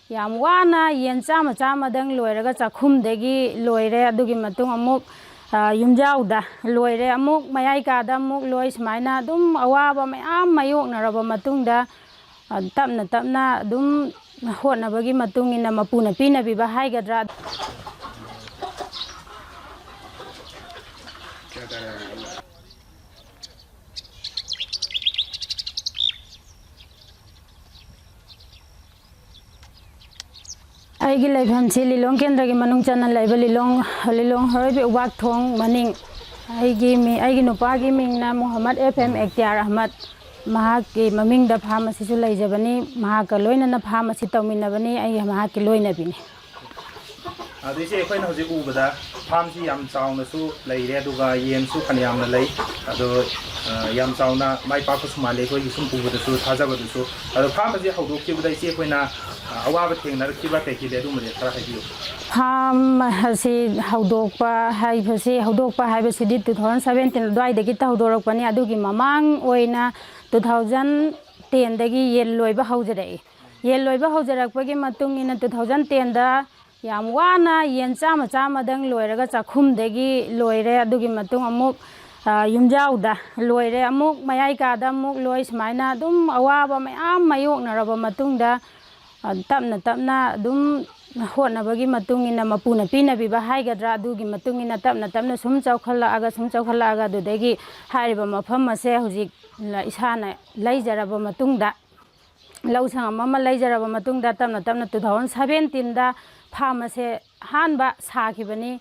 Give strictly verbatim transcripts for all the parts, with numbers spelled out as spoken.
ꯌꯥꯝ ꯋꯥꯅ ꯌꯦꯟ ꯆꯥꯝꯃ ꯆꯥꯝꯃꯗꯪ ꯂꯣꯏꯔꯒ ꯆꯥꯛꯈꯨꯝꯗꯒꯤ ꯂꯣꯏꯔꯦ꯫ ꯑꯗꯨꯒꯤ ꯃꯇꯨꯡ ꯑꯃꯨꯛ, ꯑ, ꯌꯨꯝꯖꯥꯎꯗ ꯂꯣꯏꯔꯦ, ꯑꯃꯨꯛ ꯃꯌꯥꯏ ꯀꯥꯗ ꯑꯃꯨꯛ ꯂꯣꯏ꯫ ꯁꯨꯃꯥꯏꯅ ꯑꯗꯨꯝ ꯑꯋꯥꯕ ꯃꯌꯥꯝ ꯃꯥꯌꯣꯛꯅꯔꯕ ꯃꯇꯨꯡꯗ, ꯑ, ꯇꯞꯅ ꯇꯞꯅ ꯑꯗꯨꯝ ꯍꯣꯠꯅꯕꯒꯤ ꯃꯇꯨꯡ ꯏꯟꯅ ꯃꯄꯨꯅ ꯄꯤꯅꯕꯤꯕ ꯍꯥꯏꯒꯗ꯭ꯔꯥ꯫ ꯑꯩꯒꯤ ꯂꯩꯐꯝꯁꯤ ꯂꯤꯂꯣꯡ ꯀꯦꯟꯗ꯭ꯔꯒꯤ ꯃꯅꯨꯡ ꯆꯟꯅ ꯂꯩꯕ ꯂꯤꯂꯣꯡ, ꯂꯤꯂꯣꯡ ꯍꯔꯣꯏꯕꯤ ꯎꯕꯥꯛ ꯊꯣꯡ ꯃꯅꯤꯡ꯫ ꯑꯩꯒꯤ ꯃꯤ-, ꯑꯩꯒꯤ ꯅꯨꯄꯥꯒꯤ ꯃꯤꯡꯅ ꯃꯨꯍꯝꯃꯗ ꯑꯦꯐ ꯑꯦꯝ ꯑꯦꯛꯇꯤꯌꯥꯔ ꯑꯍꯃꯗ꯫ ꯃꯍꯥꯛꯀꯤ ꯃꯃꯤꯡꯗ ꯐꯥꯔꯝ ꯑꯁꯤꯁꯨ ꯂꯩꯖꯕꯅꯤ꯫ ꯃꯍꯥꯛꯀ ꯂꯣꯏꯅꯅ ꯐꯥꯔꯝ ꯑꯁꯤ ꯇꯧꯃꯤꯟꯅꯕꯅꯤ꯫ ꯑꯩ ꯃꯍꯥꯛꯀꯤ ꯂꯣꯏꯅꯕꯤꯅꯤ꯫ ꯑꯗꯣ ꯏꯆꯦ, ꯑꯩꯈꯣꯏꯅ ꯍꯧꯖꯤꯛ ꯎꯕꯗ ꯐꯥꯔꯝꯁꯤ ꯌꯥꯝ ꯆꯥꯎꯅꯁꯨ ꯂꯩꯔꯦ, ꯑꯗꯨꯒ ꯌꯦꯟꯁꯨ ꯐꯅꯌꯥꯝꯅ ꯂꯩ꯫ ꯑꯗꯣ, ꯑ, ꯌꯥꯝ ꯆꯥꯎꯅ ꯃꯥꯏ ꯄꯥꯛꯄꯁꯨ ꯃꯥꯜꯂꯤ, ꯑꯩꯈꯣꯏꯒꯤ ꯁꯨꯝ ꯎꯕꯗꯁꯨ, ꯊꯥꯖꯕꯗꯁꯨ꯫ ꯑꯗꯣ ꯐꯥꯔꯝ ꯑꯁꯤ ꯍꯧꯗꯣꯛꯈꯤꯕꯗ ꯏꯆꯦ ꯑꯩꯈꯣꯏꯅ, ꯑ, ꯑꯋꯥꯕ ꯊꯦꯡꯅꯔꯛꯈꯤꯕ ꯀꯩꯀꯩ ꯂꯩ, ꯑꯗꯨꯒꯨꯝꯕꯗꯤ ꯈꯔ ꯍꯥꯏꯕꯤꯌꯨ꯫ ꯐꯥꯔꯝ ꯑꯁꯤ ꯍꯧꯗꯣꯛꯄ ꯍꯥꯏꯕꯁꯤ, ꯍꯧꯗꯣꯛꯄ ꯍꯥꯏꯕꯁꯤꯗꯤ two thousand seventeen ꯑꯗꯨꯋꯥꯏꯗꯒꯤ ꯍꯧꯗꯣꯔꯛꯄꯅꯤ꯫ ꯑꯗꯨꯒꯤ ꯃꯃꯥꯡ ꯑꯣꯏꯅ two thousand tenꯗꯒꯤ ꯌꯦꯟ ꯂꯣꯏꯕ ꯍꯧꯖꯔꯛꯏ꯫ ꯌꯦꯟ ꯂꯣꯏꯕ ꯍꯧꯖꯔꯛꯄꯒꯤ ꯃꯇꯨꯡ ꯏꯟꯅ two thousand tenꯗ ꯌꯥꯝ ꯋꯥꯅ ꯌꯦꯟ ꯆꯥꯝꯃ ꯆꯥꯝꯃꯗꯪ ꯂꯣꯏꯔꯒ ꯆꯥꯛꯈꯨꯝꯗꯒꯤ ꯂꯣꯏꯔꯦ꯫ ꯑꯗꯨꯒꯤ ꯃꯇꯨꯡ ꯑꯃꯨꯛ, ꯑ, ꯌꯨꯝꯖꯥꯎꯗ ꯂꯣꯏꯔꯦ, ꯑꯃꯨꯛ ꯃꯌꯥꯏ ꯀꯥꯗ ꯑꯃꯨꯛ ꯂꯣꯏ꯫ ꯁꯨꯃꯥꯏꯅ ꯑꯗꯨꯝ ꯑꯋꯥꯕ ꯃꯌꯥꯝ ꯃꯥꯌꯣꯛꯅꯔꯕ ꯃꯇꯨꯡꯗ, ꯑ, ꯇꯞꯅ ꯇꯞꯅ ꯑꯗꯨꯝ ꯍꯣꯠꯅꯕꯒꯤ ꯃꯇꯨꯡ ꯏꯟꯅ ꯃꯄꯨꯅ ꯄꯤꯅꯕꯤꯕ ꯍꯥꯏꯒꯗ꯭ꯔꯥ, ꯑꯗꯨꯒꯤ ꯃꯇꯨꯡ ꯏꯟꯅ ꯇꯞꯅ ꯇꯞꯅ ꯁꯨꯝ ꯆꯥꯎꯈꯠꯂꯛꯑꯒ, ꯁꯨꯝ ꯆꯥꯎꯈꯠꯂꯛꯑꯒ ꯑꯗꯨꯗꯒꯤ ꯍꯥꯏꯔꯤꯕ ꯃꯐꯝ ꯑꯁꯦ ꯍꯧꯖꯤꯛ ꯏꯁꯥꯅ ꯂꯩꯖꯔꯕ ꯃꯇꯨꯡꯗ, ꯂꯧ ꯁꯪꯉꯝ ꯑꯃ ꯂꯩꯖꯔꯕ ꯃꯇꯨꯡꯗ ꯇꯞꯅ ꯇꯞꯅ two thousand seventeenꯗ ꯐꯥꯔꯝ ꯑꯁꯦ ꯑꯍꯥꯟꯕ ꯁꯥꯈꯤꯕꯅꯤ꯫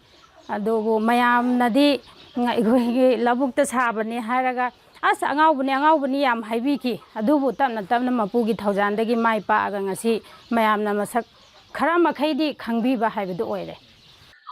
ꯑꯗꯨꯕꯨ ꯃꯌꯥꯝꯅꯗꯤ ꯑꯩꯈꯣꯏꯒꯤ ꯂꯧꯕꯨꯛꯇ ꯁꯥꯕꯅꯤ ꯍꯥꯏꯔꯒ, "ꯑꯁ, ꯑꯉꯥꯎꯕꯅꯤ, ꯑꯉꯥꯎꯕꯅꯤ" ꯌꯥꯝ ꯍꯥꯏꯕꯤꯈꯤ꯫ ꯑꯗꯨꯕꯨ ꯇꯞꯅ ꯇꯞꯅ ꯃꯄꯨꯒꯤ ꯊꯧꯖꯥꯜꯗꯒꯤ ꯃꯥꯏ ꯄꯥꯛꯑꯒ ꯉꯁꯤ ꯃꯌꯥꯝꯅ ꯃꯁꯛ ꯈꯔ ꯃꯈꯩꯗꯤ ꯈꯪꯕꯤꯕ ꯍꯥꯏꯕꯗꯨ ꯑꯣꯏꯔꯦ꯫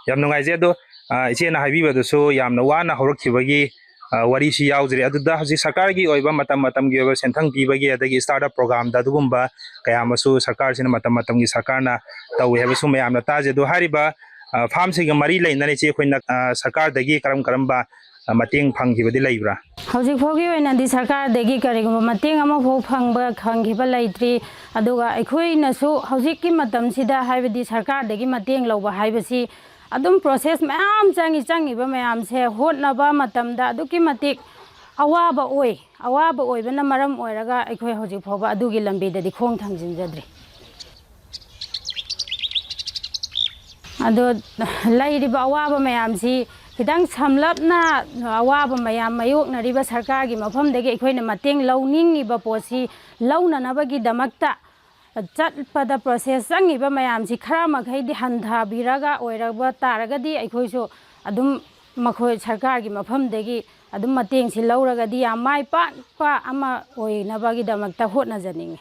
ꯌꯥꯝ ꯅꯨꯡꯉꯥꯏꯖꯩ꯫ ꯑꯗꯣ, ꯑ, ꯏꯆꯦꯅ ꯍꯥꯏꯕꯤꯕꯗꯨꯁꯨ ꯌꯥꯝꯅ ꯋꯥꯅ ꯍꯧꯔꯛꯈꯤꯕꯒꯤ, ꯑ, ꯋꯥꯔꯤꯁꯨ ꯌꯥꯎꯖꯔꯤ꯫ ꯑꯗꯨꯗ ꯍꯧꯖꯤꯛ ꯁꯔꯀꯥꯔꯒꯤ ꯑꯣꯏꯕ ꯃꯇꯝ ꯃꯇꯝꯒꯤ ꯑꯣꯏꯕ ꯁꯦꯟꯊꯪ ꯄꯤꯕꯒꯤ, ꯑꯗꯒꯤ startup programꯗ ꯑꯗꯨꯒꯨꯝꯕ ꯀꯌꯥ ꯑꯃꯁꯨ ꯁꯔꯀꯥꯔꯁꯤꯅ ꯃꯇꯝ ꯃꯇꯝꯒꯤ ꯁꯔꯀꯥꯔꯅ ꯇꯧꯏ ꯍꯥꯏꯕꯁꯨ ꯃꯌꯥꯝꯅ ꯇꯥꯖꯩ꯫ ꯑꯗꯣ ꯍꯥꯏꯔꯤꯕ, ꯑ, ꯐꯥꯔꯝꯁꯤꯒ ꯃꯔꯤ ꯂꯩꯅꯅ ꯏꯆꯦ ꯑꯩꯈꯣꯏꯅ, ꯑ, ꯁꯔꯀꯥꯔꯗꯒꯤ ꯀꯔꯝ ꯀꯔꯝꯕ ꯑ, ꯃꯇꯦꯡ ꯐꯪꯈꯤꯕꯗꯤ ꯂꯩꯕ꯭ꯔꯥ? ꯍꯧꯖꯤꯛ ꯐꯥꯎꯒꯤ ꯑꯣꯏꯅꯗꯤ ꯁꯔꯀꯥꯔꯗꯒꯤ ꯀꯔꯤꯒꯨꯝꯕ ꯃꯇꯦꯡ ꯑꯃꯐꯥꯎ ꯐꯪꯕ, ꯐꯪꯈꯤꯕ ꯂꯩꯇ꯭ꯔꯤ꯫ ꯑꯗꯨꯒ ꯑꯩꯈꯣꯏꯅꯁꯨ ꯍꯧꯖꯤꯛꯀꯤ ꯃꯇꯝꯁꯤꯗ, ꯍꯥꯏꯕꯗꯤ ꯁꯔꯀꯥꯔꯗꯒꯤ ꯃꯇꯦꯡ ꯂꯧꯕ ꯍꯥꯏꯕꯁꯤ ꯑꯗꯨꯝ process ꯃꯌꯥꯝ ꯆꯪꯉꯤ꯫ ꯆꯪꯉꯤꯕ ꯃꯌꯥꯝꯁꯦ ꯍꯣꯠꯅꯕ ꯃꯇꯝꯗ ꯑꯗꯨꯛꯀꯤ ꯃꯇꯤꯛ ꯑꯋꯥꯕ ꯑꯣꯏ꯫ ꯑꯋꯥꯕ ꯑꯣꯏꯕꯅ ꯃꯔꯝ ꯑꯣꯏꯔꯒ ꯑꯩꯈꯣꯏ ꯍꯧꯖꯤꯛ ꯐꯥꯎꯕ ꯑꯗꯨꯒꯤ ꯂꯝꯕꯤꯗꯗꯤ ꯈꯣꯡ ꯊꯥꯡꯖꯤꯟꯖꯗ꯭ꯔꯤ꯫ ꯑꯗꯣ ꯂꯩꯔꯤꯕ ꯑꯋꯥꯕ ꯃꯌꯥꯝꯁꯤ ꯈꯤꯇꯪ ꯁꯝꯂꯞꯅ, ꯑꯋꯥꯕ ꯃꯌꯥꯝ ꯃꯥꯌꯣꯛꯅꯔꯤꯕ ꯁꯔꯀꯥꯔꯒꯤ ꯃꯐꯝꯗꯒꯤ ꯑꯩꯈꯣꯏꯅ ꯃꯇꯦꯡ ꯂꯧꯅꯤꯡꯉꯤꯕ ꯄꯣꯠꯁꯤ ꯂꯧꯅꯅꯕꯒꯤꯗꯃꯛꯇ ꯆꯠꯄꯗ process ꯆꯪꯉꯤꯕ ꯃꯌꯥꯝꯁꯤ ꯈꯔ ꯃꯈꯩꯗꯤ ꯍꯟꯊꯕꯤꯔꯒ ꯑꯣꯏꯔꯕ ꯇꯥꯔꯒꯗꯤ ꯑꯩꯈꯣꯏꯁꯨ ꯑꯗꯨꯝ ꯃꯈꯣꯏ ꯁꯔꯀꯥꯔꯒꯤ ꯃꯐꯝꯗꯒꯤ ꯑꯗꯨꯝ ꯃꯇꯦꯡꯁꯤ ꯂꯧꯔꯒꯗꯤ ꯌꯥꯝ ꯃꯥꯏ ꯄꯥꯛꯄ ꯑꯃ ꯑꯣꯏꯅꯕꯒꯤꯗꯃꯛꯇ ꯍꯣꯠꯅꯖꯅꯤꯡꯉꯤ꯫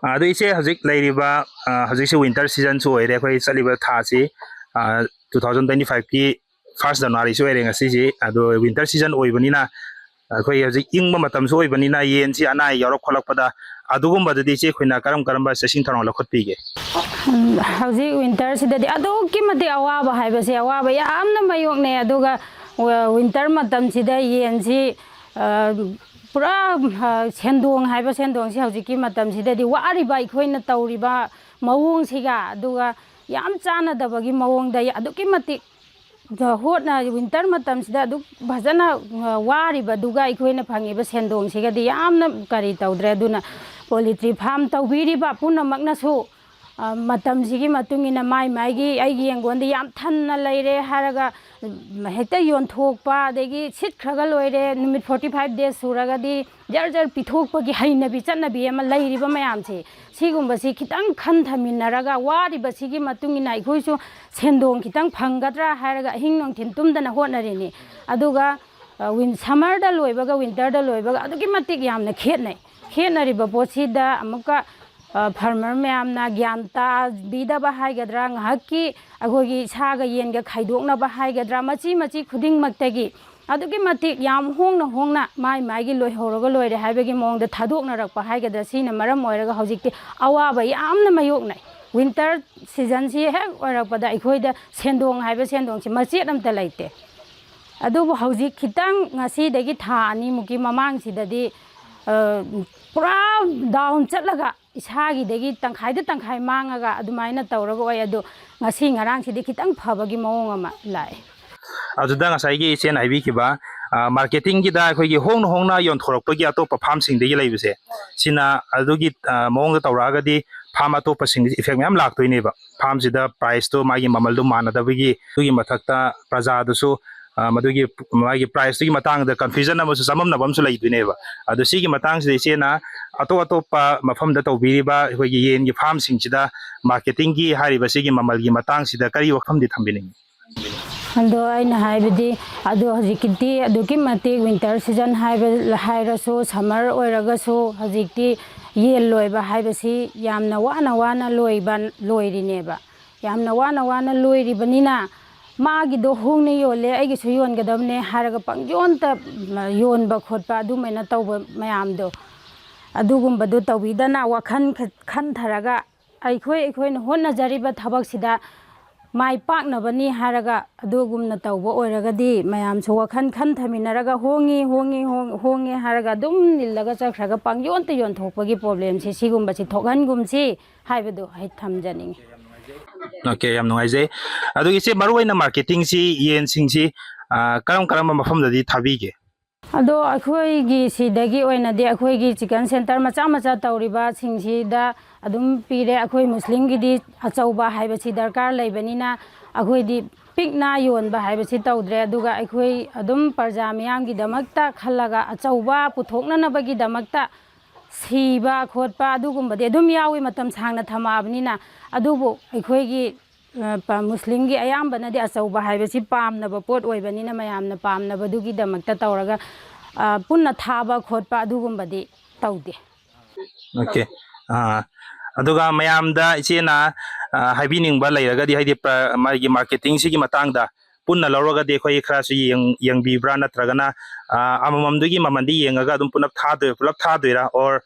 ꯑ, ꯑꯗꯣ ꯏꯆꯦ, ꯍꯧꯖꯤꯛ ꯂꯩꯔꯤꯕ, ꯑ, ꯍꯧꯖꯤꯛꯁꯤ winter seasonꯁꯨ ꯑꯣꯏꯔꯦ, ꯑꯩꯈꯣꯏ ꯆꯠꯂꯤꯕ ꯊꯥꯁꯤ, ꯑ, two thousand twenty fiveꯀꯤ first Januaryꯁꯨ ꯑꯣꯏꯔꯦ ꯉꯁꯤꯁꯤ꯫ ꯑꯗꯣ winter season ꯑꯣꯏꯕꯅꯤꯅ, ꯑꯩꯈꯣꯏ ꯍꯧꯖꯤꯛ ꯏꯪꯕ ꯃꯇꯝꯁꯨ ꯑꯣꯏꯕꯅꯤꯅ, ꯌꯦꯟꯁꯤ ꯑꯅꯥ ꯑꯌꯦꯛ ꯌꯥꯎꯔꯛ ꯈꯣꯠꯂꯛꯄꯗ, ꯑꯗꯨꯒꯨꯝꯕꯗꯗꯤ ꯏꯆꯦ ꯑꯩꯈꯣꯏꯅ ꯀꯔꯝ ꯀꯔꯝꯕ ꯆꯦꯛꯁꯤꯟ ꯊꯧꯔꯥꯡ ꯂꯧꯈꯠꯄꯤꯒꯦ? ꯎꯝ, ꯍꯧꯖꯤꯛ winterꯁꯤꯗꯗꯤ ꯑꯗꯨꯛꯀꯤ ꯃꯇꯤꯛ ꯑꯋꯥꯕ ꯍꯥꯏꯕꯁꯦ, ꯑꯋꯥꯕ ꯌꯥꯝꯅ ꯃꯥꯌꯣꯛꯅꯩ꯫ ꯑꯗꯨꯒ ꯋ-, winter ꯃꯇꯝꯁꯤꯗ ꯌꯦꯟꯁꯤ, ꯑ, ꯄꯨꯔꯥ, ꯑ, ꯁꯦꯟꯗꯣꯡ ꯍꯥꯏꯕ ꯁꯦꯟꯗꯣꯡꯁꯤ ꯍꯧꯖꯤꯛꯀꯤ ꯃꯇꯝꯁꯤꯗꯗꯤ ꯋꯥꯔꯤꯕ ꯑꯩꯈꯣꯏꯅ ꯇꯧꯔꯤꯕ ꯃꯑꯣꯡꯁꯤꯒ ꯑꯗꯨꯒ ꯌꯥꯝ ꯆꯥꯟꯅꯗꯕꯒꯤ ꯃꯑꯣꯡꯗ ꯑꯗꯨꯛꯀꯤ ꯃꯇꯤꯛ ꯍꯣꯠꯅ-, winter ꯃꯇꯝꯁꯤꯗ ꯑꯗꯨꯛ ꯐꯖꯅ, ꯑ, ꯋꯥꯔꯤꯕꯗꯨꯒ ꯑꯩꯈꯣꯏꯅ ꯐꯪꯉꯤꯕ ꯁꯦꯟꯗꯣꯡꯁꯤꯒꯗꯤ ꯌꯥꯝꯅ ꯀꯔꯤ ꯇꯧꯗ꯭ꯔꯦ꯫ ꯑꯗꯨꯅ poultry farm ꯇꯧꯕꯤꯔꯤꯕ ꯄꯨꯝꯅꯃꯛꯅꯁꯨ, ꯑ, ꯃꯇꯝꯁꯤꯒꯤ ꯃꯇꯨꯡ ꯏꯟꯅ ꯃꯥꯏ ꯃꯥꯏꯒꯤ ꯑꯩꯒꯤ ꯌꯦꯡꯒꯣꯟꯗ ꯌꯥꯝ ꯊꯟꯅ ꯂꯩꯔꯦ ꯍꯥꯏꯔꯒ, ꯎꯝ, ꯍꯦꯛꯇ ꯌꯣꯟꯊꯣꯛꯄ, ꯑꯗꯒꯤ ꯁꯤꯠꯈ꯭ꯔꯒ ꯂꯣꯏꯔꯦ, ꯅꯨꯃꯤꯠ forty five days ꯁꯨꯔꯒꯗꯤ ꯖꯔ ꯖꯔ ꯄꯤꯊꯣꯛꯄꯒꯤ ꯍꯩꯅꯕꯤ ꯆꯠꯅꯕꯤ ꯑꯃ ꯂꯩꯔꯤꯕ ꯃꯌꯥꯝꯁꯦ, ꯁꯤꯒꯨꯝꯕꯁꯤ ꯈꯤꯇꯪ ꯈꯟꯊꯃꯤꯟꯅꯔꯒ ꯋꯥꯔꯤꯕꯁꯤꯒꯤ ꯃꯇꯨꯡ ꯏꯟꯅ ꯑꯩꯈꯣꯏꯁꯨ ꯁꯦꯟꯗꯣꯡ ꯈꯤꯇꯪ ꯐꯪꯒꯗ꯭ꯔꯥ ꯍꯥꯏꯔꯒ ꯑꯍꯤꯡ ꯅꯨꯡꯊꯤꯜ ꯇꯨꯝꯗꯅ ꯍꯣꯠꯅꯔꯤꯅꯤ꯫ ꯑꯗꯨꯒ, ꯑ, win-, summerꯗ ꯂꯣꯏꯕꯒ winterꯗ ꯂꯣꯏꯕꯒ ꯑꯗꯨꯛꯀꯤ ꯃꯇꯤꯛ ꯌꯥꯝꯅ ꯈꯦꯠꯅꯩ꯫ ꯈꯦꯠꯅꯔꯤꯕ ꯄꯣꯠꯁꯤꯗ ꯑꯃꯨꯛꯀ, ꯑ, farmer ꯃꯌꯥꯝꯅ ꯒ꯭ꯌꯥꯟ ꯇꯥꯕꯤꯗꯕ ꯍꯥꯏꯒꯗ꯭ꯔꯥ, ꯉꯥꯏꯍꯥꯛꯀꯤ ꯑꯩꯈꯣꯏꯒꯤ ꯁꯥꯒ ꯌꯦꯟꯒ ꯈꯥꯏꯗꯣꯛꯅꯕ ꯍꯥꯏꯒꯗ꯭ꯔꯥ, ꯃꯆꯤ ꯃꯆꯤ ꯈꯨꯗꯤꯡꯃꯛꯇꯒꯤ ꯑꯗꯨꯛꯀꯤ ꯃꯇꯤꯛ ꯌꯥꯝ ꯍꯣꯡꯅ ꯍꯣꯡꯅ ꯃꯥꯏ ꯃꯥꯏꯒꯤ ꯂꯣꯏꯍꯧꯔꯒ ꯂꯣꯏꯔꯦ ꯍꯥꯏꯕꯒꯤ ꯃꯑꯣꯡꯗ ꯊꯥꯗꯣꯛꯅꯔꯛꯄ ꯍꯥꯏꯒꯗ꯭ꯔꯥ, ꯁꯤꯅ ꯃꯔꯝ ꯑꯣꯏꯔꯒ ꯍꯧꯖꯤꯛꯇꯤ ꯑꯋꯥꯕ ꯌꯥꯝꯅ ꯃꯥꯌꯣꯛꯅꯩ꯫ Winter seasonꯁꯤ ꯍꯦꯛ ꯑꯣꯏꯔꯛꯄꯗ ꯑꯩꯈꯣꯏꯗ ꯁꯦꯟꯗꯣꯡ ꯍꯥꯏꯕ ꯁꯦꯟꯗꯣꯡꯁꯤ ꯃꯆꯦꯠ ꯑꯝꯇ ꯂꯩꯇꯦ꯫ ꯑꯗꯨꯕꯨ ꯍꯧꯖꯤꯛ ꯈꯤꯇꯪ, ꯉꯁꯤꯗꯒꯤ ꯊꯥ ꯑꯅꯤꯃꯨꯛꯀꯤ ꯃꯃꯥꯡꯁꯤꯗꯗꯤ, ꯑ, ꯄꯨꯔꯥ ꯗꯥꯎꯟ ꯆꯠꯂꯒ, ꯏꯁꯥꯒꯤꯗꯒꯤ ꯇꯪꯈꯥꯏꯗ ꯇꯪꯈꯥꯏ ꯃꯥꯡꯉꯒ ꯑꯗꯨꯃꯥꯏꯅ ꯇꯧꯔꯒ ꯑꯣꯏ꯫ ꯑꯗꯣ ꯉꯁꯤ ꯉꯔꯥꯡꯁꯤꯗꯤ ꯈꯤꯇꯪ ꯐꯕꯒꯤ ꯃꯑꯣꯡ ꯑꯃ ꯂꯥꯛꯑꯦ꯫ ꯑꯗꯨꯗ ꯉꯁꯥꯏꯒꯤ ꯏꯆꯦꯅ ꯍꯥꯏꯕꯤꯈꯤꯕ, ꯑ, ꯃꯥꯔꯀꯦꯇꯤꯡꯒꯤꯗ ꯑꯩꯈꯣꯏꯒꯤ ꯍꯣꯡꯅ ꯍꯣꯡꯅ ꯌꯣꯟꯊꯣꯔꯛꯄꯒꯤ ꯑꯇꯣꯞꯄ ꯐꯥꯔꯝꯁꯤꯡꯗꯒꯤ ꯂꯩꯕꯁꯦ, ꯁꯤꯅ ꯑꯗꯨꯒꯤ, ꯑ, ꯃꯑꯣꯡꯗ ꯇꯧꯔꯛꯑꯒꯗꯤ ꯐꯥꯔꯝ ꯑꯇꯣꯞꯄꯁꯤꯡꯗ ꯏꯐꯦꯛ ꯃꯌꯥꯝ ꯂꯥꯛꯇꯣꯏꯅꯦꯕ꯫ ꯐꯥꯔꯝꯁꯤꯗ ꯄ꯭ꯔꯥꯏꯁꯇꯣ, ꯃꯥꯒꯤ ꯃꯃꯜꯗꯣ ꯃꯥꯟꯅꯗꯕꯒꯤ, ꯑꯗꯨꯒꯤ ꯃꯊꯛꯇ ꯄ꯭ꯔꯖꯥꯗꯨꯁꯨ, ꯑ, ꯃꯗꯨꯒꯤ, ꯃꯥꯒꯤ ꯄ꯭ꯔꯥꯏꯁꯇꯨꯒꯤ ꯃꯇꯥꯡꯗ ꯀꯟꯐ꯭ꯌꯨꯖꯟ ꯑꯃꯁꯨ, ꯆꯃꯝꯅꯕ ꯑꯃꯁꯨ ꯂꯩꯗꯣꯏꯅꯦꯕ꯫ ꯑꯗꯣ ꯁꯤꯒꯤ ꯃꯇꯥꯡꯁꯤꯗ ꯏꯆꯦꯅ ꯑꯇꯣꯞ ꯑꯇꯣꯞꯄ ꯃꯐꯝꯗ ꯇꯧꯕꯤꯔꯤꯕ ꯑꯩꯈꯣꯏꯒꯤ ꯌꯦꯟꯒꯤ ꯐꯥꯔꯝꯁꯤꯡꯁꯤꯗ ꯃꯥꯔꯀꯦꯇꯤꯡꯒꯤ ꯍꯥꯏꯔꯤꯕ ꯁꯤꯒꯤ ꯃꯃꯜꯒꯤ ꯃꯇꯥꯡꯁꯤꯗ ꯀꯔꯤ ꯋꯥꯐꯝꯗꯤ ꯊꯝꯕꯤꯅꯤꯡꯉꯤ? ꯑꯗꯣ ꯑꯩꯅ ꯍꯥꯏꯕꯗꯤ, ꯑꯗꯣ ꯍꯧꯖꯤꯛꯀꯤꯗꯤ ꯑꯗꯨꯛꯀꯤ ꯃꯇꯤꯛ ꯋꯤꯟꯇꯔ ꯁꯤꯖꯟ ꯍꯥꯏꯕ, ꯍꯥꯏꯔꯁꯨ, ꯁꯝꯃꯔ ꯑꯣꯏꯔꯒꯁꯨ, ꯍꯧꯖꯤꯛꯇꯤ ꯌꯦꯟ ꯂꯣꯏꯕ ꯍꯥꯏꯕꯁꯤ ꯌꯥꯝꯅ ꯋꯥꯅ ꯋꯥꯅ ꯂꯣꯏꯕ, ꯂꯣꯏꯔꯤꯅꯦꯕ꯫ ꯌꯥꯝꯅ ꯋꯥꯅ ꯋꯥꯅ ꯂꯣꯏꯔꯤꯕꯅꯤꯅ, ꯃꯥꯒꯤꯗꯣ ꯍꯣꯡꯅ ꯌꯣꯜꯂꯦ, ꯑꯩꯒꯤꯁꯨ ꯌꯣꯟꯒꯗꯕꯅꯦ ꯍꯥꯏꯔꯒ ꯄꯪꯌꯣꯟꯇ ꯌꯣꯟꯕ ꯈꯣꯠꯄ, ꯑꯗꯨꯃꯥꯏꯅ ꯇꯧꯕ ꯃꯌꯥꯝꯗꯣ, ꯑꯗꯨꯒꯨꯝꯕꯗꯨ ꯇꯧꯕꯤꯗꯅ, ꯋꯥꯈꯜ ꯈ-, ꯈꯟꯊꯔꯒ, ꯑꯩꯈꯣꯏ, ꯑꯩꯈꯣꯏꯅ ꯍꯣꯠꯅꯖꯔꯤꯕ ꯊꯕꯛꯁꯤꯗ ꯃꯥꯏ ꯄꯥꯛꯅꯕꯅꯤ ꯍꯥꯏꯔꯒ ꯑꯗꯨꯒꯨꯝꯅ ꯇꯧꯕ ꯑꯣꯏꯔꯒꯗꯤ, ꯃꯌꯥꯝꯁꯨ ꯋꯥꯈꯜ ꯈꯟꯊꯃꯤꯟꯅꯔꯒ, ꯍꯣꯡꯉꯤ, ꯍꯣꯡꯉꯤ, ꯍꯣꯡ-, ꯍꯣꯡꯉꯦ ꯍꯥꯏꯔꯒ ꯑꯗꯨꯝ ꯏꯜꯂꯒ ꯆꯠꯈ꯭ꯔꯒ ꯄꯪꯌꯣꯟꯇ ꯌꯣꯟꯊꯣꯛꯄꯒꯤ ꯄ꯭ꯔꯣꯕ꯭ꯂꯦꯝꯁꯤ, ꯁꯤꯒꯨꯝꯕꯁꯤ ꯊꯣꯛꯍꯟꯒꯨꯝꯁꯤ ꯍꯥꯏꯕꯗꯨ ꯑꯩ ꯊꯝꯖꯅꯤꯡꯉꯤ꯫ ꯑꯣꯀꯦ, ꯌꯥꯝ ꯅꯨꯡꯉꯥꯏꯖꯩ꯫ ꯑꯗꯨꯒ ꯏꯆꯦ, ꯃꯔꯨꯑꯣꯏꯅ ꯃꯥꯔꯀꯦꯇꯤꯡꯁꯤ, ꯌꯦꯟꯁꯤꯡꯁꯤ, ꯑ, ꯀꯔꯝ ꯀꯔꯝꯕ ꯃꯐꯝꯗꯗꯤ ꯊꯥꯕꯤꯒꯦ? ꯑꯗꯣ ꯑꯩꯈꯣꯏꯒꯤ ꯁꯤꯗꯒꯤ ꯑꯣꯏꯅꯗꯤ, ꯑꯩꯈꯣꯏꯒꯤ ꯆꯤꯀꯟ ꯁꯦꯟꯇꯔ ꯃꯆꯥ ꯃꯆꯥ ꯇꯧꯔꯤꯕꯁꯤꯡꯁꯤꯗ ꯑꯗꯨꯝ ꯄꯤꯔꯦ꯫ ꯑꯩꯈꯣꯏ ꯃꯨꯁꯂꯤꯝꯒꯤꯗꯤ ꯑꯆꯧꯕ ꯍꯥꯏꯕꯁꯤ ꯗꯔꯀꯥꯔ ꯂꯩꯕꯅꯤꯅ, ꯑꯩꯈꯣꯏꯗꯤ ꯄꯤꯛꯅ ꯌꯣꯟꯕ ꯍꯥꯏꯕꯁꯤ ꯇꯧꯗ꯭ꯔꯦ꯫ ꯑꯗꯨꯒ ꯑꯩꯈꯣꯏ ꯑꯗꯨꯝ ꯄ꯭ꯔꯖꯥ ꯃꯤꯌꯥꯝꯒꯤꯗꯃꯛꯇ ꯈꯜꯂꯒ, ꯑꯆꯧꯕ ꯄꯨꯊꯣꯛꯅꯅꯕꯒꯤꯗꯃꯛꯇ ꯁꯤꯕ ꯈꯣꯠꯄ ꯑꯗꯨꯒꯨꯝꯕꯗꯤ ꯑꯗꯨꯝ ꯌꯥꯎꯏ, ꯃꯇꯝ ꯁꯥꯡꯅ ꯊꯝꯃꯛꯑꯕꯅꯤꯅ꯫ ꯑꯗꯨꯕꯨ ꯑꯩꯈꯣꯏꯒꯤ, ꯑ, ꯄ-, ꯃꯨꯁꯂꯤꯝꯒꯤ ꯑꯌꯥꯝꯕꯅꯗꯤ ꯑꯆꯧꯕ ꯍꯥꯏꯕꯁꯤ ꯄꯥꯝꯅꯕ ꯄꯣꯠ ꯑꯣꯏꯕꯅꯤꯅ, ꯃꯌꯥꯝꯅ ꯄꯥꯝꯅꯕꯗꯨꯒꯤꯗꯃꯛꯇ ꯇꯧꯔꯒ, ꯑ, ꯄꯨꯟꯅ ꯊꯥꯕ ꯈꯣꯠꯄ ꯑꯗꯨꯒꯨꯝꯕꯗꯤ ꯇꯧꯗꯦ꯫ ꯑꯣꯀꯦ꯫ ꯑꯥ, ꯑꯗꯨꯒ ꯃꯌꯥꯝꯗ ꯏꯆꯦꯅ, ꯑ, ꯍꯥꯏꯕꯤꯅꯤꯡꯕ ꯂꯩꯔꯒꯗꯤ, ꯍꯥꯏꯗꯤ, ꯄ꯭ꯔ-, ꯃꯥꯒꯤ ꯃꯥꯔꯀꯦꯇꯤꯡꯁꯤꯒꯤ ꯃꯇꯥꯡꯗ ꯄꯨꯟꯅ ꯂꯧꯔꯒꯗꯤ ꯑꯩꯈꯣꯏ ꯈꯔꯁꯨ ꯌꯦꯡ-, ꯌꯦꯡꯕꯤꯕ꯭ꯔꯥ, ꯅꯠꯇ꯭ꯔꯒꯅ, ꯑ, ꯑꯃꯃꯝꯗꯨꯒꯤ ꯃꯃꯜꯗꯤ ꯌꯦꯡꯉꯒ ꯑꯗꯨꯝ ꯄꯨꯂꯞ ꯊꯥꯗꯣꯏ-, ꯄꯨꯂꯞ ꯊꯥꯗꯣꯏꯔꯥ, or,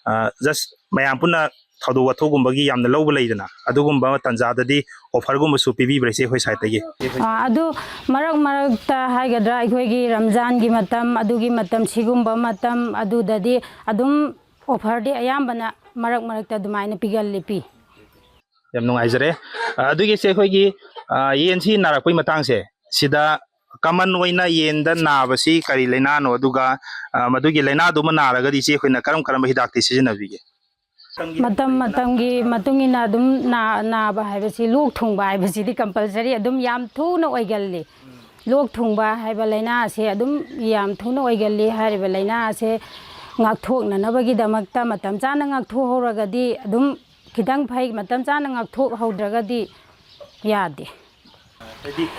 ꯑ, just ꯃꯌꯥꯝ ꯄꯨꯟꯅ ꯊꯧꯗꯣꯛ ꯋꯥꯊꯣꯛꯀꯨꯝꯕꯒꯤ ꯌꯥꯝꯅ ꯂꯧꯕ ꯂꯩꯗꯅ, ꯑꯗꯨꯒꯨꯝꯕ ꯇꯥꯟꯖꯥꯗꯗꯤ offerꯒꯨꯝꯕꯁꯨ ꯄꯤꯕꯤꯕ꯭ꯔꯥ ꯏꯆꯦ ꯑꯩꯈꯣꯏ sideꯇꯒꯤ? ꯑꯥ, ꯑꯗꯨ ꯃꯔꯛ ꯃꯔꯛꯇ ꯍꯥꯏꯒꯗ꯭ꯔꯥ, ꯑꯩꯈꯣꯏꯒꯤ ꯔꯝꯖꯥꯟꯒꯤ ꯃꯇꯝ, ꯑꯗꯨꯒꯤ ꯃꯇꯝ, ꯁꯤꯒꯨꯝꯕ ꯃꯇꯝ ꯑꯗꯨꯗꯗꯤ ꯑꯗꯨꯝ offerꯗꯤ ꯑꯌꯥꯝꯕꯅ ꯃꯔꯛ ꯃꯔꯛꯇ ꯑꯗꯨꯃꯥꯏꯅ ꯄꯤꯒꯜꯂꯤ, ꯄꯤ꯫ ꯌꯥꯝ ꯅꯨꯡꯉꯥꯏꯖꯔꯦ꯫ ꯑ, ꯑꯗꯨꯒꯤ ꯏꯆꯦ ꯑꯩꯈꯣꯏꯒꯤ, ꯑ, ꯌꯦꯟꯁꯤ ꯅꯥꯔꯛꯄꯒꯤ ꯃꯇꯥꯡꯁꯦ, ꯁꯤꯗ common ꯑꯣꯏꯅ ꯌꯦꯟꯗ ꯅꯥꯕꯁꯤ ꯀꯔꯤ ꯂꯥꯏꯅꯥꯅꯣ? ꯑꯗꯨꯒ, ꯑ, ꯃꯗꯨꯒꯤ ꯂꯥꯏꯅꯥꯗꯨꯃ ꯅꯥꯔꯒꯗꯤ ꯏꯆꯦ ꯑꯩꯈꯣꯏꯅ ꯀꯔꯝ ꯀꯔꯝꯕ ꯍꯤꯗꯥꯛꯇꯤ ꯁꯤꯖꯤꯟꯅꯕꯤꯒꯦ? ꯃꯇꯝ ꯃꯇꯝꯒꯤ ꯃꯇꯨꯡ ꯏꯟꯅ ꯑꯗꯨꯝ ꯅꯥ-, ꯅꯥꯕ ꯍꯥꯏꯕꯁꯤ, ꯂꯣꯛ ꯊꯨꯡꯕ ꯍꯥꯏꯕꯁꯤꯗꯤ compulsory ꯑꯗꯨꯝ ꯌꯥꯝ ꯊꯨꯅ ꯑꯣꯏꯒꯜꯂꯤ꯫ ꯂꯣꯛ ꯊꯨꯡꯕ ꯍꯥꯏꯕ ꯂꯥꯏꯅꯥ ꯑꯁꯤ ꯑꯗꯨꯝ ꯌꯥꯝ ꯊꯨꯅ ꯑꯣꯏꯒꯜꯂꯤ꯫ ꯍꯥꯏꯔꯤꯕ ꯂꯥꯏꯅꯥ ꯑꯁꯦ ꯉꯥꯛꯊꯣꯛꯅꯅꯕꯒꯤꯗꯃꯛꯇ ꯃꯇꯝ ꯆꯥꯅ ꯉꯥꯛꯊꯣꯛꯍꯧꯔꯒꯗꯤ ꯑꯗꯨꯝ ꯈꯤꯇꯪ ꯐꯩ, ꯃꯇꯝ ꯆꯥꯅ ꯉꯥꯛꯊꯣꯛꯍꯧꯗ꯭ꯔꯒꯗꯤ ꯌꯥꯗꯦ꯫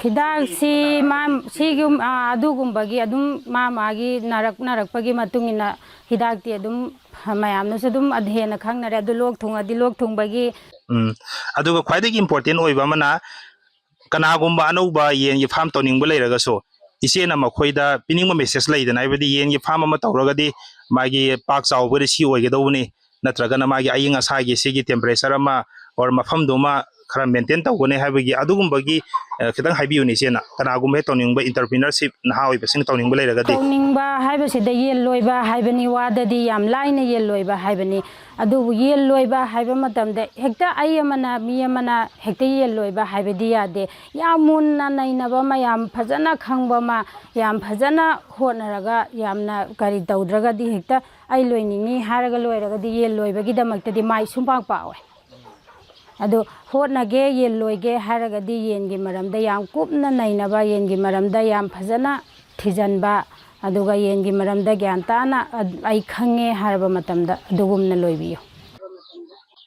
ꯍꯤꯗꯥꯛꯁꯤ ꯃꯥ-, ꯁꯤꯒꯤ, ꯑꯥ, ꯑꯗꯨꯒꯨꯝꯕꯒꯤ ꯑꯗꯨꯝ ꯃꯥ ꯃꯥꯒꯤ ꯅꯥꯔꯛ-, ꯅꯥꯔꯛꯄꯒꯤ ꯃꯇꯨꯡ ꯏꯟꯅ ꯍꯤꯗꯥꯛꯇꯤ ꯑꯗꯨꯝ ꯃꯌꯥꯝꯅꯁꯨ ꯑꯗꯨꯝ ꯑꯗꯨ ꯍꯦꯟꯅ ꯈꯪꯅꯔꯦ꯫ ꯑꯗꯨ ꯂꯣꯛ ꯊꯨꯡꯉꯗꯤ ꯂꯣꯛ ꯊꯨꯡꯕꯒꯤ꯫ ꯎꯝ꯫ ꯑꯗꯨꯒ ꯈ꯭ꯋꯥꯏꯗꯒꯤ important ꯑꯣꯏꯕ ꯑꯃꯅ, ꯀꯅꯥꯒꯨꯝꯕ ꯑꯅꯧꯕ ꯌꯦꯟꯒꯤ farm ꯇꯧꯅꯤꯡꯕ ꯂꯩꯔꯒꯁꯨ, ꯏꯆꯦꯅ ꯃꯈꯣꯏꯗ ꯄꯤꯅꯤꯡꯕ message ꯂꯩꯗꯅ, ꯍꯥꯏꯕꯗꯤ ꯌꯦꯟꯒꯤ farm ꯑꯃ ꯇꯧꯔꯒꯗꯤ ꯃꯥꯒꯤ ꯄꯥꯛ ꯆꯥꯎꯕꯗꯤ ꯁꯤ ꯑꯣꯏꯒꯗꯧꯕꯅꯤ, ꯅꯠꯇ꯭ꯔꯒꯅ ꯃꯥꯒꯤ ꯑꯏꯪ ꯑꯁꯥꯒꯤ ꯁꯤꯒꯤ temperature ꯑꯃ or ꯃꯐꯝꯗꯨꯃ ꯈꯔ maintain ꯇꯧꯒꯅꯤ ꯍꯥꯏꯕꯒꯤ ꯑꯗꯨꯒꯨꯝꯕꯒꯤ, ꯑ, ꯈꯤꯇꯪ ꯍꯥꯏꯕꯤꯌꯨꯅꯦ ꯏꯆꯦꯅ, ꯀꯅꯥꯒꯨꯝꯕ ꯍꯦꯛ ꯇꯧꯅꯤꯡꯕ entrepreneurship ꯅꯍꯥ ꯑꯣꯏꯕꯁꯤꯡꯅ ꯇꯧꯅꯤꯡꯕ ꯂꯩꯔꯒꯗꯤ꯫ ꯇꯧꯅꯤꯡꯕ ꯍꯥꯏꯕꯁꯤꯗ ꯌꯦꯟ ꯂꯣꯏꯕ ꯍꯥꯏꯕꯅꯤ, ꯋꯥꯗꯗꯤ ꯌꯥꯝ ꯂꯥꯏꯅ ꯌꯦꯟ ꯂꯣꯏꯕ ꯍꯥꯏꯕꯅꯤ꯫ ꯑꯗꯨꯕꯨ ꯌꯦꯟ ꯂꯣꯏꯕ ꯍꯥꯏꯕ ꯃꯇꯝꯗ ꯍꯦꯛꯇ ꯑꯩ ꯑꯃꯅ, ꯃꯤ ꯑꯃꯅ ꯍꯦꯛꯇ ꯌꯦꯟ ꯂꯣꯏꯕ ꯍꯥꯏꯕꯗꯤ ꯌꯥꯗꯦ꯫ ꯌꯥꯝ ꯃꯨꯟꯅ ꯅꯩꯅꯕ ꯑꯃ, ꯌꯥꯝ ꯐꯖꯅ ꯈꯪꯕ ꯑꯃ, ꯌꯥꯝ ꯐꯖꯅ ꯍꯣꯠꯅꯔꯒ, ꯌꯥꯝꯅ ꯀꯔꯤ ꯇꯧꯗ꯭ꯔꯒꯗꯤ ꯍꯦꯛꯇ ꯑꯩ ꯂꯣꯏꯅꯤꯡꯉꯤ ꯍꯥꯏꯔꯒ ꯂꯣꯏꯔꯒꯗꯤ ꯌꯦꯟ ꯂꯣꯏꯕꯒꯤꯗꯃꯛꯇꯗꯤ ꯃꯥꯏ ꯁꯨꯡꯄꯥꯛ ꯄꯥꯛꯑꯣꯏ꯫ ꯑꯗꯨ ꯍꯣꯠꯅꯒꯦ, ꯌꯦꯟ ꯂꯣꯏꯒꯦ ꯍꯥꯏꯔꯒꯗꯤ ꯌꯦꯟꯒꯤ ꯃꯔꯝꯗ ꯌꯥꯝ ꯀꯨꯞꯅ ꯅꯩꯅꯕ, ꯌꯦꯟꯒꯤ ꯃꯔꯝꯗ ꯌꯥꯝ ꯐꯖꯅ ꯊꯤꯖꯤꯟꯕ, ꯑꯗꯨꯒ ꯌꯦꯟꯒꯤ ꯃꯔꯝꯗ ꯒ꯭ꯌꯥꯟ ꯇꯥꯅ ꯑ-, ꯑꯩ ꯈꯪꯉꯦ ꯍꯥꯏꯔꯕ ꯃꯇꯝꯗ ꯑꯗꯨꯒꯨꯝꯅ ꯂꯣꯏꯕꯤꯌꯨ꯫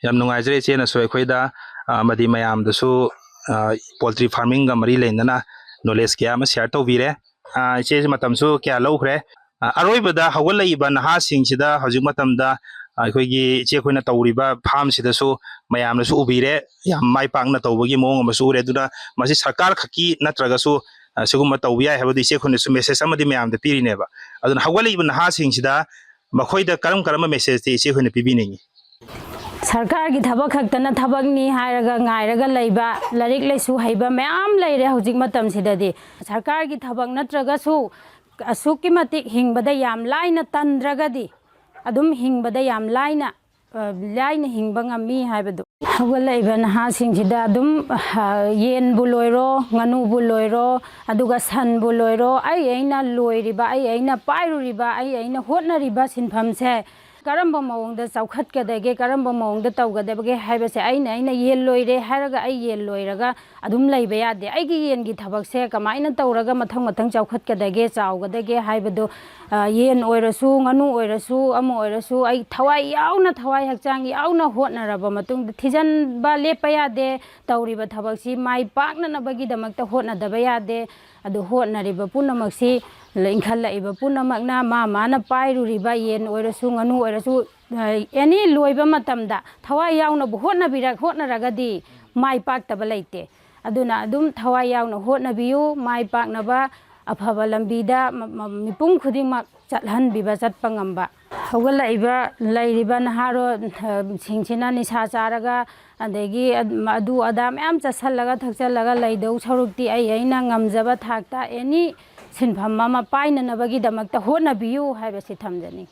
ꯌꯥꯝ ꯅꯨꯡꯉꯥꯏꯖꯔꯦ ꯏꯆꯦꯅꯁꯨ ꯑꯩꯈꯣꯏꯗ, ꯑ, ꯑꯃꯗꯤ ꯃꯌꯥꯝꯗꯁꯨ, ꯑ, poultry farmingꯒ ꯃꯔꯤ ꯂꯩꯅꯅ knowledge ꯀꯌꯥ ꯑꯃ share ꯇꯧꯕꯤꯔꯦ꯫ ꯑ, ꯏꯆꯦꯁꯨ ꯃꯇꯝꯁꯨ ꯀꯌꯥ ꯂꯧꯈ꯭ꯔꯦ꯫ ꯑ, ꯑꯔꯣꯏꯕꯗ ꯍꯧꯒꯠꯂꯛꯏꯕ ꯅꯍꯥꯁꯤꯡꯁꯤꯗ ꯍꯧꯖꯤꯛ ꯃꯇꯝꯗ ꯑꯩꯈꯣꯏꯒꯤ ꯏꯆꯦ ꯑꯩꯈꯣꯏꯅ ꯇꯧꯔꯤꯕ farmꯁꯤꯗꯁꯨ ꯃꯌꯥꯝꯅꯁꯨ ꯎꯕꯤꯔꯦ, ꯌꯥꯝ ꯃꯥꯏ ꯄꯥꯛꯅ ꯇꯧꯕꯒꯤ ꯃꯑꯣꯡ ꯑꯃꯁꯨ ꯎꯔꯦ꯫ ꯑꯗꯨꯅ ꯃꯁꯤ ꯁꯔꯀꯥꯔ ꯈꯛꯀꯤ ꯅꯠꯇ꯭ꯔꯒꯁꯨ, ꯑ, ꯁꯤꯒꯨꯝꯕ ꯇꯧꯕ ꯌꯥꯏ ꯍꯥꯏꯕꯗꯨ ꯏꯆꯦ ꯑꯩꯈꯣꯏꯅꯁꯨ message ꯑꯃꯗꯤ ꯃꯌꯥꯝꯗ ꯄꯤꯔꯤꯅꯦꯕ꯫ ꯑꯗꯨꯅ ꯍꯧꯒꯠꯂꯛꯏꯕ ꯅꯍꯥꯁꯤꯡꯁꯤꯗ ꯃꯈꯣꯏꯗ ꯀꯔꯝ ꯀꯔꯝꯕ messageꯇꯤ ꯏꯆꯦ ꯑꯩꯈꯣꯏꯅ ꯄꯤꯕꯤꯅꯤꯡꯉꯤ? ꯁꯔꯀꯥꯔꯒꯤ ꯊꯕꯛ ꯈꯛꯇꯅ ꯊꯕꯛꯅꯤ ꯍꯥꯏꯔꯒ ꯉꯥꯏꯔꯒ ꯂꯩꯕ, ꯂꯥꯏꯔꯤꯛ ꯂꯥꯏꯁꯨ ꯍꯩꯕ ꯃꯌꯥꯝ ꯂꯩꯔꯦ ꯍꯧꯖꯤꯛ ꯃꯇꯝꯁꯤꯗꯗꯤ꯫ ꯁꯔꯀꯥꯔꯒꯤ ꯊꯕꯛ ꯅꯠꯇ꯭ꯔꯒꯁꯨ ꯑꯁꯨꯛꯀꯤ ꯃꯇꯤꯛ ꯍꯤꯡꯕꯗ ꯌꯥꯝ ꯂꯥꯏꯅ ꯇꯟꯗ꯭ꯔꯒꯗꯤ ꯑꯗꯨꯝ ꯍꯤꯡꯕꯗ ꯌꯥꯝ ꯂꯥꯏꯅ, ꯑ, ꯂꯥꯏꯅ ꯍꯤꯡꯕ ꯉꯝꯃꯤ ꯍꯥꯏꯕꯗꯨ꯫ ꯍꯧꯒꯠꯂꯛꯏꯕ ꯅꯍꯥꯁꯤꯡꯁꯤꯗ ꯑꯗꯨꯝ, ꯑ, ꯌꯦꯟꯕꯨ ꯂꯣꯏꯔꯣ, ꯉꯥꯅꯨꯕꯨ ꯂꯣꯏꯔꯣ, ꯑꯗꯨꯒ ꯁꯟꯕꯨ ꯂꯣꯏꯔꯣ, ꯑꯩ ꯑꯩꯅ ꯂꯣꯏꯔꯤꯕ, ꯑꯩ ꯑꯩꯅ ꯄꯥꯏꯔꯨꯔꯤꯕ, ꯑꯩ ꯑꯩꯅ ꯍꯣꯠꯅꯔꯤꯕ ꯁꯤꯟꯐꯝꯁꯦ ꯀꯔꯝꯕ ꯃꯑꯣꯡꯗ ꯆꯥꯎꯈꯠꯀꯗꯒꯦ, ꯀꯔꯝꯕ ꯃꯑꯣꯡꯗ ꯇꯧꯒꯗꯕꯒꯦ ꯍꯥꯏꯕꯁꯦ, ꯑꯩꯅ, ꯑꯩꯅ ꯌꯦꯟ ꯂꯣꯏꯔꯦ ꯍꯥꯏꯔꯒ ꯑꯩ ꯌꯦꯟ ꯂꯣꯏꯔꯒ ꯑꯗꯨꯝ ꯂꯩꯕ ꯌꯥꯗꯦ꯫ ꯑꯩꯒꯤ ꯌꯦꯟꯒꯤ ꯊꯕꯛꯁꯦ ꯀꯃꯥꯏꯅ ꯇꯧꯔꯒ ꯃꯊꯪ ꯃꯊꯪ ꯆꯥꯎꯈꯠꯀꯗꯒꯦ, ꯆꯥꯎꯒꯗꯒꯦ ꯍꯥꯏꯕꯗꯨ, ꯑ, ꯌꯦꯟ ꯑꯣꯏꯔꯁꯨ, ꯉꯥꯅꯨ ꯑꯣꯏꯔꯁꯨ, ꯑꯃ ꯑꯣꯏꯔꯁꯨ, ꯑꯩ ꯊꯋꯥꯏ ꯌꯥꯎꯅ, ꯊꯋꯥꯏ ꯍꯛꯆꯥꯡ ꯌꯥꯎꯅ ꯍꯣꯠꯅꯔꯕ ꯃꯇꯨꯡꯗ, ꯊꯤꯖꯤꯟꯕ ꯂꯦꯞꯄ ꯌꯥꯗꯦ꯫ ꯇꯧꯔꯤꯕ ꯊꯕꯛꯁꯤ ꯃꯥꯏ ꯄꯥꯛꯅꯅꯕꯒꯤꯗꯃꯛꯇ ꯍꯣꯠꯅꯗꯕ ꯌꯥꯗꯦ꯫ ꯑꯗꯨ ꯍꯣꯠꯅꯔꯤꯕ ꯄꯨꯝꯅꯃꯛꯁꯤ, ꯏꯟꯈꯠꯂꯛꯏꯕ ꯄꯨꯝꯅꯃꯛꯅ ꯃꯥ ꯃꯥꯅ ꯄꯥꯏꯔꯨꯔꯤꯕ ꯌꯦꯟ ꯑꯣꯏꯔꯁꯨ, ꯉꯥꯅꯨ ꯑꯣꯏꯔꯁꯨ, ꯑ, ꯑꯦꯅꯤ ꯂꯣꯏꯕ ꯃꯇꯝꯗ ꯊꯋꯥꯏ ꯌꯥꯎꯅꯕꯨ ꯍꯣꯠꯅꯕꯤꯔ-, ꯍꯣꯠꯅꯔꯒꯗꯤ ꯃꯥꯏ ꯄꯥꯛꯇꯕ ꯂꯩꯇꯦ꯫ ꯑꯗꯨꯅ ꯑꯗꯨꯝ ꯊꯋꯥꯏ ꯌꯥꯎꯅ ꯍꯣꯠꯅꯕꯤꯌꯨ, ꯃꯥꯏ ꯄꯥꯛꯅꯕ ꯑꯐꯕ ꯂꯝꯕꯤꯗ ꯃ-, ꯃ-, ꯃꯤꯄꯨꯝ ꯈꯨꯗꯤꯡꯃꯛ ꯆꯠꯍꯟꯕꯤꯕ, ꯆꯠꯄ ꯉꯝꯕ꯫ ꯍꯧꯒꯠꯂꯛꯏꯕ, ꯂꯩꯔꯤꯕ ꯅꯍꯥꯔꯣꯜ, ꯑ, ꯁꯤꯡꯁꯤꯅ ꯅꯤꯁꯥ ꯆꯥꯔꯒ, ꯑꯗꯒꯤ ꯑꯗ-, ꯑꯗꯨ ꯑꯗꯥ ꯃꯌꯥꯝ ꯆꯥꯁꯜꯂꯒ, ꯊꯛꯆꯜꯂꯒ ꯂꯩꯗꯧ ꯁꯔꯨꯛꯇꯤ ꯑꯩ ꯑꯩꯅ ꯉꯝꯖꯕ ꯊꯥꯛꯇ ꯑꯦꯅꯤ ꯁꯤꯟꯐꯝ ꯑꯃ ꯄꯥꯏꯅꯅꯕꯒꯤꯗꯃꯛꯇ ꯍꯣꯠꯅꯕꯤꯌꯨ ꯍꯥꯏꯕꯁꯤ ꯊꯝꯖꯅꯤꯡꯏ꯫